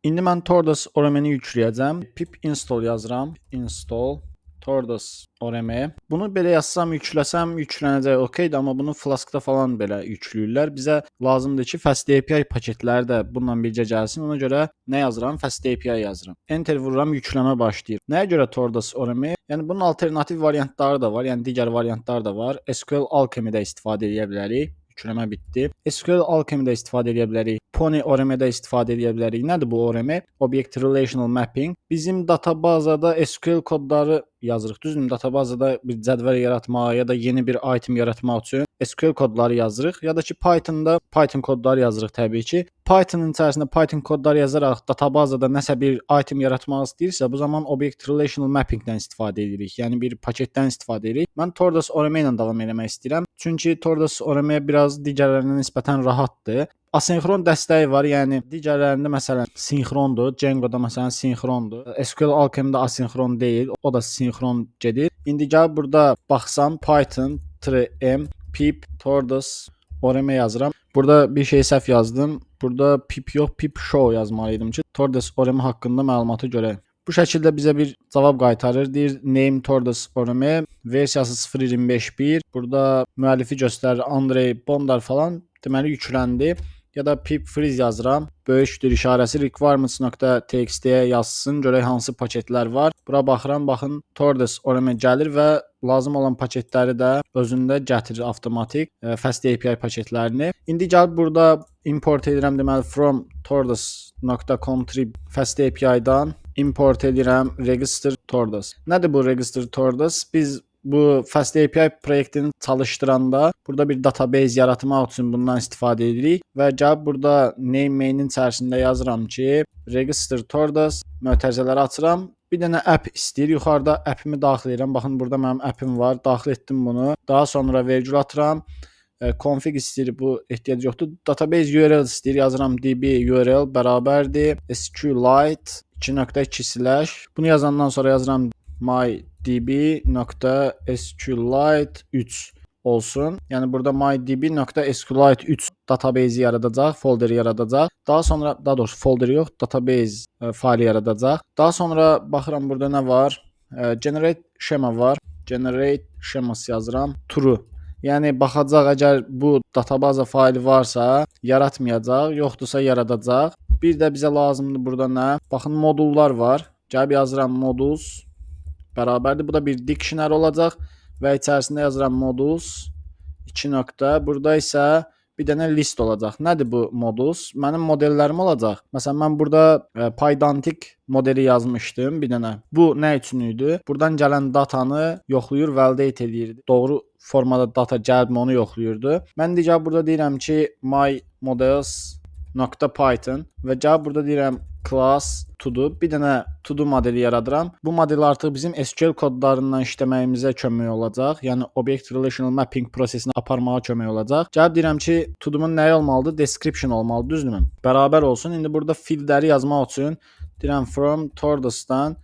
İndi mən Tordas ORM-ni yükləyəcəm. Pip install yazıram. Install Tordas ORM. Bunu belə yazsam, yükləsəm, yüklənəcək, okeydir, amma bunu Flask-da falan belə yükləyirlər. Bizə lazımdır ki, FastAPI paketləri də bununla birgə gəlsin. Ona görə nə yazıram? FastAPI yazıram. Enter vururam, yükləmə başlayır. Nəyə görə Tordas ORM? Yəni bunun alternativ variantları da var, yəni digər variantlar da var. SQL Alchemy-də istifadə edə bilərik. Yükləmə bitdi. SQL Alchemy-də istifadə edə bilərik. Pony ORM-də istifadə edə bilərik. Nədir bu ORM? Object Relational Mapping. Bizim databazada SQL kodları yazırıq. Düzdürmü? Databazada bir cədvəl yaratmağa ya da yeni bir item yaratmaq üçün SQL kodları yazırıq. Ya da ki, Python-da Python kodları yazırıq təbii ki. Python-ın içərisində Python kodları yazaraq databazada nəsə bir item yaratmaq istəyirsə, bu zaman Object Relational Mapping-dən istifadə edirik. Yəni bir paketdən istifadə edirik. Mən Tordas ORM ilə davam eləmək istəyirəm. Çünki Tordas ORM biraz digərlərinə nisbətən rahatdır. Asinxron dəstəyi var, yəni digərlərində məsələn sinxrondur. Django-da məsələn sinxrondur. SQL Alchemy-də asinxron deyil, o da sinxron gedir. İndi gəl burada baxsam, Python -m pip tordas ORM yazıram. Burada bir şey səhv yazdım. Burada pip yox, pip show yazmalı idim ki, Tordas ORM haqqında məlumatı görək. Bu şəkildə bizə bir cavab qaytarır. Deyir name Tordas ORM, versiyası 0.25.1. Burada müəllifi göstərir, Andrey Bondar falan. Deməli yükləndi. Ya da pip freeze yazıram. Böyükdür işarəsi requirements.txt-yə yazsın, görək hansı paketlər var. Bura baxıram, baxın, Tordas ORM gəlir və lazım olan paketləri də özündə gətirir avtomatik, FastAPI paketlərini. İndi gəlib burada import edirəm, deməli from tordas.contrib FastAPI-dan import edirəm register Tordas. Nədir bu register Tordas? Biz bu FastAPI proyektini çalışdıranda burada bir database yaratmaq üçün bundan istifadə edirik və gəlib burada name main-in içərisində yazıram ki, register Tordas, mötərizələri açıram. Bir dənə app istəyir. Yuxarıda app'imi daxil edirəm. Baxın, burada mənim app'im var. Daxil etdim bunu. Daha sonra vergül atıram. Config istəyir, bu ehtiyac yoxdur. Database URL istəyir. Yazıram db URL bərabərdir SQLite 2.2 slash. Bunu yazandan sonra yazıram mydb.sqlite 3 olsun. Yəni burada mydb.sqlite 3 database yaradacaq, folderi yaradacaq. Daha sonra, daha doğrusu folder yox, database faylı yaradacaq. Daha sonra baxıram, burada nə var? Generate schema var. Generate schemas yazıram. True. Yəni baxacaq, əgər bu databaza faylı varsa yaratmayacaq, yoxdursa yaradacaq. Bir də bizə lazımdır burada nə? Baxın, modullar var. Gəlib yazıram modules bərabərdir. Bu da bir dictionary olacaq və içərisində yazıram modules 2 nöqtə. Burada isə bir dənə list olacaq. Nədir bu models? Mənim modellərim olacaq. Məsələn, mən burada Pydantic modeli yazmışdım bir dənə. Bu nə üçün idi? Buradan gələn datanı yoxlayır, validate eləyir. Doğru formada data gəlibmi, onu yoxlayırdı. Mən də gəlib burada deyirəm ki, my models .python və gəlib burada deyirəm class to-do, bir dənə to-do modeli yaradıram. Bu model artıq bizim SQL kodlarından işləməyimizə kömək olacaq. Yəni Object Relational Mapping prosesini aparmağa kömək olacaq. Gəlib deyirəm ki, to-do-mun nəyi olmalıdır? Description olmalı, düzdürmü? Bərabər olsun. İndi burada fieldləri yazmaq üçün deyirəm from Tordasdan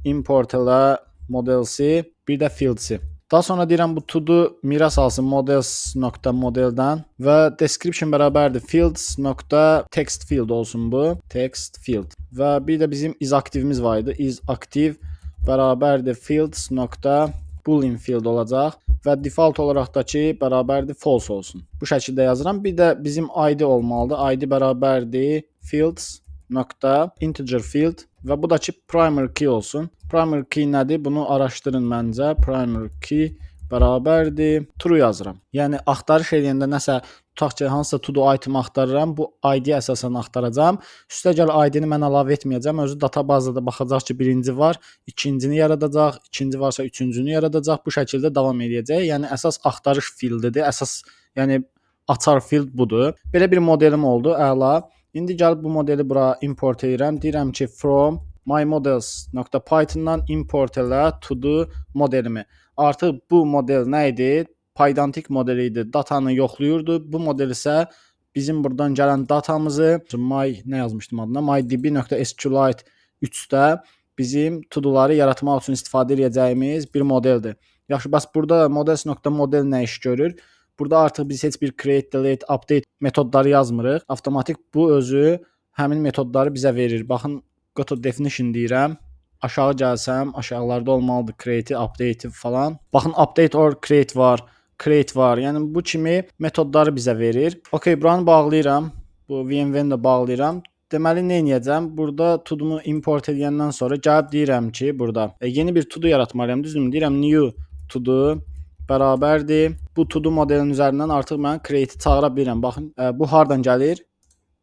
import elə models'i, bir də fields'i. Daha sonra deyirəm bu to-do miras alsın models.modeldən və description bərabərdir fields.text field olsun bu. Text field. Və bir də bizim is active'imiz var idi. Is active bərabərdir fields.boolean field olacaq və default olaraq da ki, bərabərdir false olsun. Bu şəkildə yazıram. Bir də bizim ID olmalıdır. ID bərabərdir fields nokta integer field və bu da ki, primary key olsun. Primary key nədir? Bunu araşdırın məncə. Primary key bərabərdir true yazıram. Yəni axtarış eləyəndə nəsə, tutaq ki, hansısa to do item axtarıram, bu ID əsasən axtaracağam. Üstəgəl ID-ni mən əlavə etməyəcəm. Özü databazada baxacaq ki, birinci var, ikincini yaradacaq, ikinci varsa üçüncünü yaradacaq. Bu şəkildə davam eləyəcək. Yəni əsas axtarış fieldidir. Əsas, yəni açar field budur. Belə bir modelim oldu. Əla. İndi gəlib bu modeli bura import edirəm. Deyirəm ki, from mymodels.python-dan import elə to-do modelimi. Artıq bu model nə idi? Pydantic modeli idi. Datanı yoxlayırdı. Bu model isə bizim buradan gələn datamızı my, nə yazmışdım adına? mydb.sqlite 3-də bizim to-do'ları yaratmaq üçün istifadə edəcəyimiz bir modeldir. Yaxşı, bəs burada models.model nə iş görür? Burada artıq biz heç bir create, delete, update metodları yazmırıq. Avtomatik bu özü Həmin metodları bizə verir. Baxın, go to definition deyirəm. Aşağı gəlsəm, aşağılarda olmalıdır create, update falan. Baxın, update or create var, create var. Yəni bu kimi metodları bizə verir. Okay, buranı bağlayıram. Bu venv-ni də bağlayıram. Deməli nə edəcəm? Burada to-do-mu import edəndən sonra gəlib deyirəm ki, burada yeni bir to-do yaratmalıyam, düzdürmü? Deyirəm new to-do bərabərdir. Bu to-do modelin üzərindən artıq mən create-i çağıra bilirəm. Baxın, bu hardan gəlir?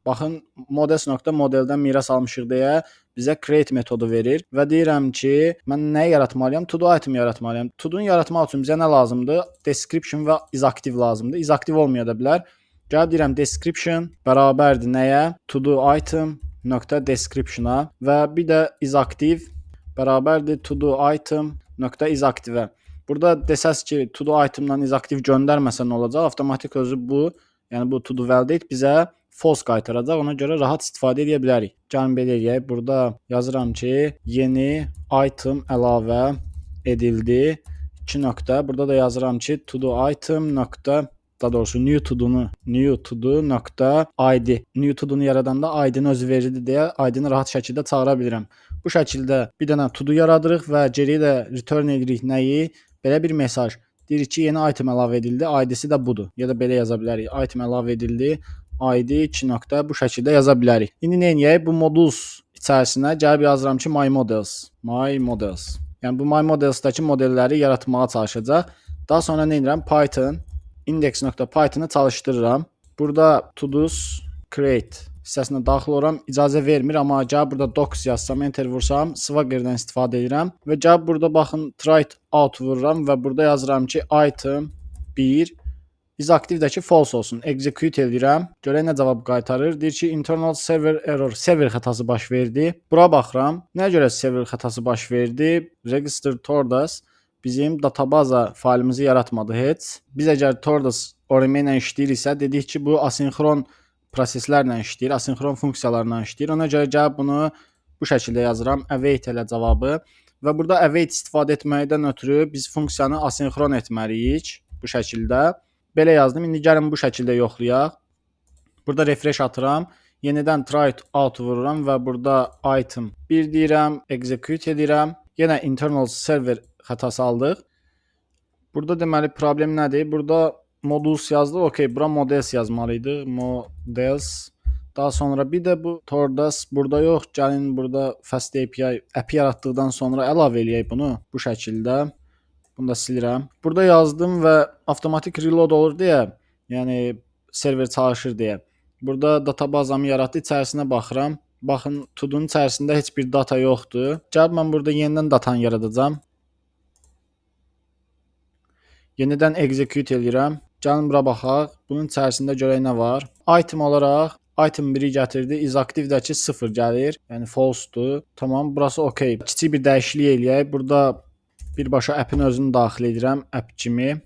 Baxın, models.modeldən miras almışıq deyə bizə create metodu verir və deyirəm ki, mən nə yaratmalıyam? To do item yaratmalıyam. To-do-nu yaratmaq üçün bizə nə lazımdır? Description və is active lazımdır. Is active olmaya da bilər. Gəlib deyirəm description bərabərdir nəyə? To do item nöqtə description-a və bir də is active bərabərdir to do item nöqtə is active-ə. Burada desəz ki, to do itemdan is active göndərməsə nə olacaq? Avtomatik özü bu, yəni bu to do validate bizə false qaytaracaq. Ona görə rahat istifadə edə bilərik. Gəlin belə eləyək. Burada yazıram ki, yeni item əlavə edildi. 2 nöqtə. Burada da yazıram ki, to do item nöqtə, daha doğrusu new to-do-nu, new to-do nöqtə ID. New to-do-nu yaradanda ID-ni özü verirdi deyə ID-ni rahat şəkildə çağıra bilirəm. Bu şəkildə bir dənə to-do yaradırıq və geriyə də return edirik nəyi? Belə bir mesaj. Deyirik ki, yeni item əlavə edildi, ID-si də budur. Ya da belə yaza bilərik. Item əlavə edildi, ID 2 nöqtə, bu şəkildə yaza bilərik. İndi nə edək? Bu modules içərisinə gəlib yazıram ki, my models, my models. Yəni bu my models'dakı modelləri yaratmağa çalışacaq. Daha sonra nə edirəm? Python index.python-ı çalışdırıram. Burada todos create hissəsinə daxil oluram. İcazə vermir, amma gəlib burada docs yazsam, enter vursam, Swagger-dən istifadə edirəm və gəlib burada baxın, try it out vururam və burada yazıram ki, item 1 is active-dəki false olsun. Execute edirəm. Görək nə cavab qaytarır. Deyir ki, internal server error, server xətası baş verdi. Bura baxıram. Nəyə görə server xətası baş verdi? Register Tordas bizim databaza faylımızı yaratmadı heç. Biz əgər Tordas ORM ilə işləyiriksə, dedik ki, bu asinxron proseslərlə işləyir, asinxron funksiyalarla işləyir. Ona görə gəlib bunu bu şəkildə yazıram. Await elə cavabı. Və burada await istifadə etməkdən ötürü biz funksiyanı asinxron etməliyik bu şəkildə. Belə yazdım. İndi gəlin bu şəkildə yoxlayaq. Burada refresh atıram. Yenidən try it out vururam və burada item 1 deyirəm, execute edirəm. Yenə internal server xətası aldıq. Burada deməli problem nədir? Burada modules yazdıq. Okay, bura models yazmalıydıq. Models. Daha sonra bir də bu Tordas burada yox. Gəlin burada Fast API app yaratdıqdan sonra əlavə eləyək bunu bu şəkildə. Bunu da silirəm. Burada yazdım və avtomatik reload olur deyə, yəni server çalışır deyə. Burada databazamı yaratdı, içərisinə baxıram. Baxın, to-do-nun içərisində heç bir data yoxdur. Gəlib mən burada yenidən datanı yaradacağam. Yenidən execute eləyirəm. Gəlin bura baxaq. Bunun içərisində görək nə var. Item olaraq item 1-i gətirdi. Is active-dəki 0 gəlir. Yəni false-dur. Tamam, burası okay. Kiçik bir dəyişiklik eləyək. Burada birbaşa app-in özünü daxil edirəm app kimi.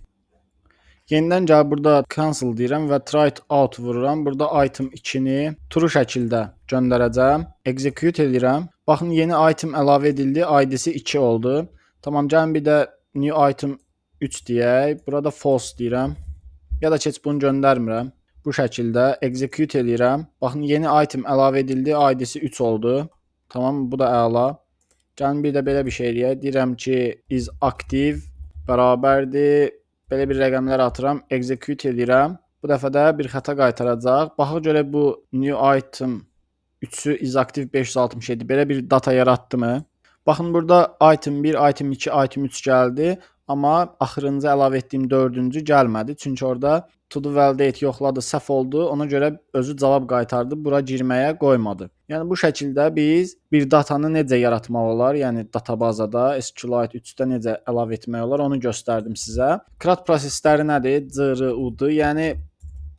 Yenidən gəlib burada cancel deyirəm və try it out vururam. Burada item 2-ni true şəkildə göndərəcəm. Execute eləyirəm. Baxın, yeni item əlavə edildi. ID-si 2 oldu. Tamam, gəlin bir də new item 3 deyək. Burada false deyirəm. Ya da ki, heç bunu göndərmirəm. Bu şəkildə execute eləyirəm. Baxın, yeni item əlavə edildi. ID-si 3 oldu. Tamam, bu da əla. Gəlin bir də belə bir şey eləyək. Deyirəm ki, is active bərabərdir. Belə bir rəqəmlər atıram. Execute eləyirəm. Bu dəfə də bir xəta qaytaracaq. Baxaq görək bu new item 3-ü is active 567 belə bir data yaratdı mı? Baxın, burada item 1, item 2, item 3 gəldi. Amma axırıncı əlavə etdiyim dördüncü gəlmədi. Çünki orada to do validate yoxladı, səhv oldu. Ona görə özü cavab qaytardı, bura girməyə qoymadı. Yəni bu şəkildə biz bir datanı necə yaratmaq olar, yəni databazada SQLite 3-də necə əlavə etmək olar, onu göstərdim sizə. CRUD prosesləri nədir? CRUD, yəni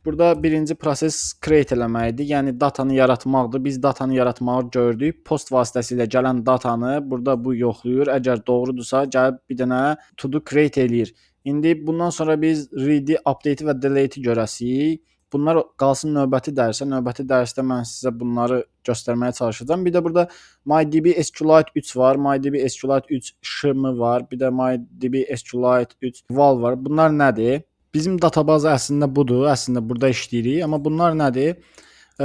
burada birinci proses create eləməkdir, yəni datanı yaratmaqdır. Biz datanı yaratmağı gördük. Post vasitəsilə gələn datanı burada bu yoxlayır. Əgər doğrudursa, gəlib bir dənə to do create eləyir. İndi bundan sonra biz read-i, update-i və delete-i görəsiyik. Bunlar qalsın növbəti dərsə. Növbəti dərsdə mən sizə bunları göstərməyə çalışacağam. Bir də burada MyDB SQLite 3 var, MyDB SQLite 3 SHM var, bir də MyDB SQLite 3 WAL var. Bunlar nədir? Bizim databaza əslində budur. Əslində burada işləyirik, amma bunlar nədir?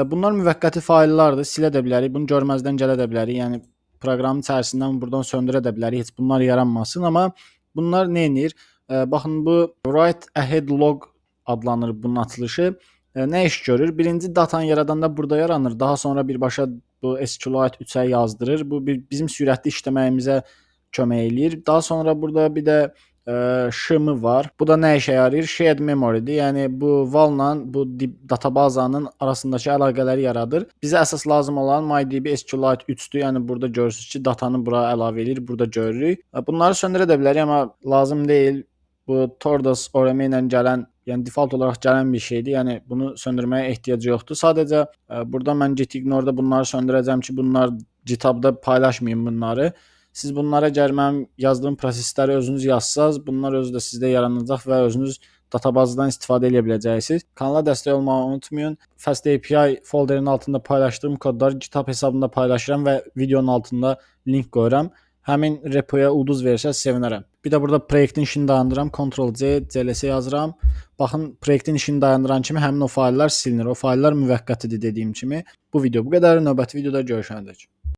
Bunlar müvəqqəti fayllardır, silə də bilərik. Bunu görməzdən gələ də bilərik. Yəni proqramın içərisindən buradan söndürə də bilərik. Heç bunlar yaranmasın, amma bunlar nə edir? Baxın, bu write ahead log adlanır bunun açılışı. Nə iş görür? Birinci datanı yaradanda burada yaranır. Daha sonra birbaşa bu SQLite 3-ə yazdırır. Bu bir bizim sürətli işləməyimizə kömək eləyir. Daha sonra burada bir də SHM var. Bu da nə işə yarayır? Shared memory-dir. Yəni bu WAL-la bu databazanın arasındakı əlaqələri yaradır. Bizə əsas lazım olan MyDB SQLite 3-dür. Yəni burada görürsüz ki, datanı bura əlavə eləyir. Burada görürük. Bunları söndürə də bilərik, amma lazım deyil. Bu Tordos ORM ilə gələn, yəni default olaraq gələn bir şeydir. Yəni bunu söndürməyə ehtiyac yoxdur. Sadəcə burada mən gitignore-da bunları söndürəcəm ki, bunlar GitHub-da paylaşmayım bunları. Siz bunlara əgər mənim yazdığım prosesləri özünüz yazsaz, bunlar özü də sizdə yaranacaq və özünüz databazdan istifadə edə biləcəksiniz. Kanala dəstək olmağı unutmayın. Fast API folderinin altında paylaşdığım kodları GitHub hesabında paylaşıram və videonun altında link qoyuram. Həmin repoya ulduz versəz sevinərəm. Bir də burada proyektin işini dayandıram. Ctrl C, CLS yazıram. Baxın, proyektin işini dayandıran kimi həmin o fayllar silinir. O fayllar müvəqqətidir dediyim kimi. Bu video bu qədər. Növbəti videoda görüşənədək.